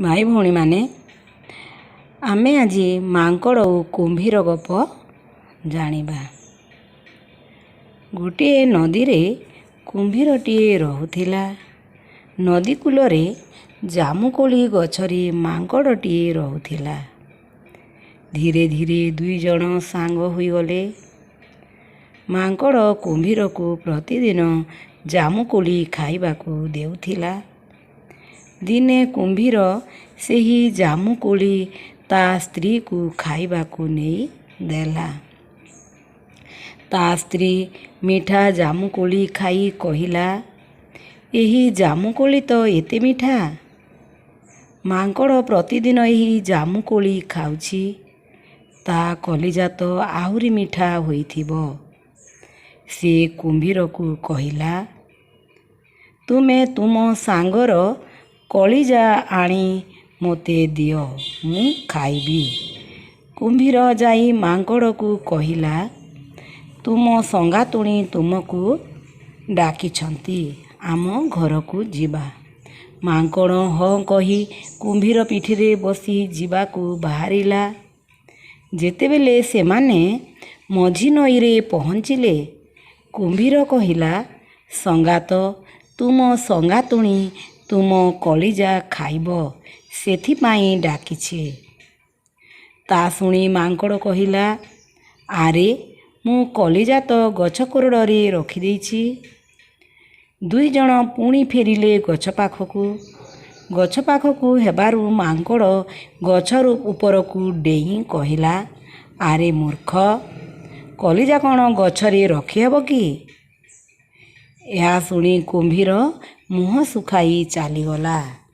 ଭାଇ ଭଉଣୀମାନେ, ଆମେ ଆଜି ମାଙ୍କଡ଼ ଓ କୁମ୍ଭୀର ଗପ ଜାଣିବା। ଗୋଟିଏ ନଦୀରେ କୁମ୍ଭୀରଟିଏ ରହୁଥିଲା। ନଦୀ କୂଳରେ ଜାମୁକୋଳି ଗଛରେ ମାଙ୍କଡ଼ଟିଏ ରହୁଥିଲା। ଧୀରେ ଧୀରେ ଦୁଇ ଜଣ ସାଙ୍ଗ ହୋଇଗଲେ। ମାଙ୍କଡ଼ କୁମ୍ଭୀରକୁ ପ୍ରତିଦିନ ଜାମୁକୋଳି ଖାଇବାକୁ ଦେଉଥିଲା। ଦିନେ କୁମ୍ଭୀର ସେହି ଜାମୁକୋଳି ତା ସ୍ତ୍ରୀକୁ ଖାଇବାକୁ ନେଇ ଦେଲା। ତା ସ୍ତ୍ରୀ ମିଠା ଜାମୁକୋଳି ଖାଇ କହିଲା, "ଏହି ଜାମୁକୋଳି ତ ଏତେ ମିଠା! ମାଙ୍କଡ଼ ପ୍ରତିଦିନ ଏହି ଜାମୁକୋଳି ଖାଉଛି, ତା କଲିଜା ତ ଆହୁରି ମିଠା ହୋଇଥିବ।" ସେ କୁମ୍ଭୀରକୁ କହିଲା, "ତୁମେ ତୁମ ସାଙ୍ଗର କଳିଜା ଆଣି ମୋତେ ଦିଅ, ମୁଁ ଖାଇବି।" କୁମ୍ଭୀର ଯାଇ ମାଙ୍କଡ଼କୁ କହିଲା, "ତୁମ ସଙ୍ଗାତୁଣୀ ତୁମକୁ ଡାକିଛନ୍ତି, ଆମ ଘରକୁ ଯିବା।" ମାଙ୍କଡ଼ ହଁ କହି କୁମ୍ଭୀର ପିଠିରେ ବସି ଯିବାକୁ ବାହାରିଲା। ଯେତେବେଳେ ସେମାନେ ମଝି ନଈରେ ପହଞ୍ଚିଲେ, କୁମ୍ଭୀର କହିଲା, "ସଙ୍ଗାତ, ତୁମ ସଙ୍ଗାତୁଣୀ ତୁମ କଳିଜା ଖାଇବ, ସେଥିପାଇଁ ଡାକିଛି।" ତା ଶୁଣି ମାଙ୍କଡ଼ କହିଲା, "ଆରେ, ମୁଁ କଲିଜା ତ ଗଛ କୋରଡ଼ରେ ରଖିଦେଇଛି।" ଦୁଇ ଜଣ ପୁଣି ଫେରିଲେ ଗଛ ପାଖକୁ। ଗଛ ପାଖକୁ ହେବାରୁ ମାଙ୍କଡ଼ ଗଛ ଉପରକୁ ଡେଇଁ କହିଲା, "ଆରେ ମୂର୍ଖ, କଲିଜା କ'ଣ ଗଛରେ ରଖିହେବ କି?" ଏହା ଶୁଣି କୁମ୍ଭୀର ମୁହଁ ଶୁଖାଇ ଚାଲିଗଲା।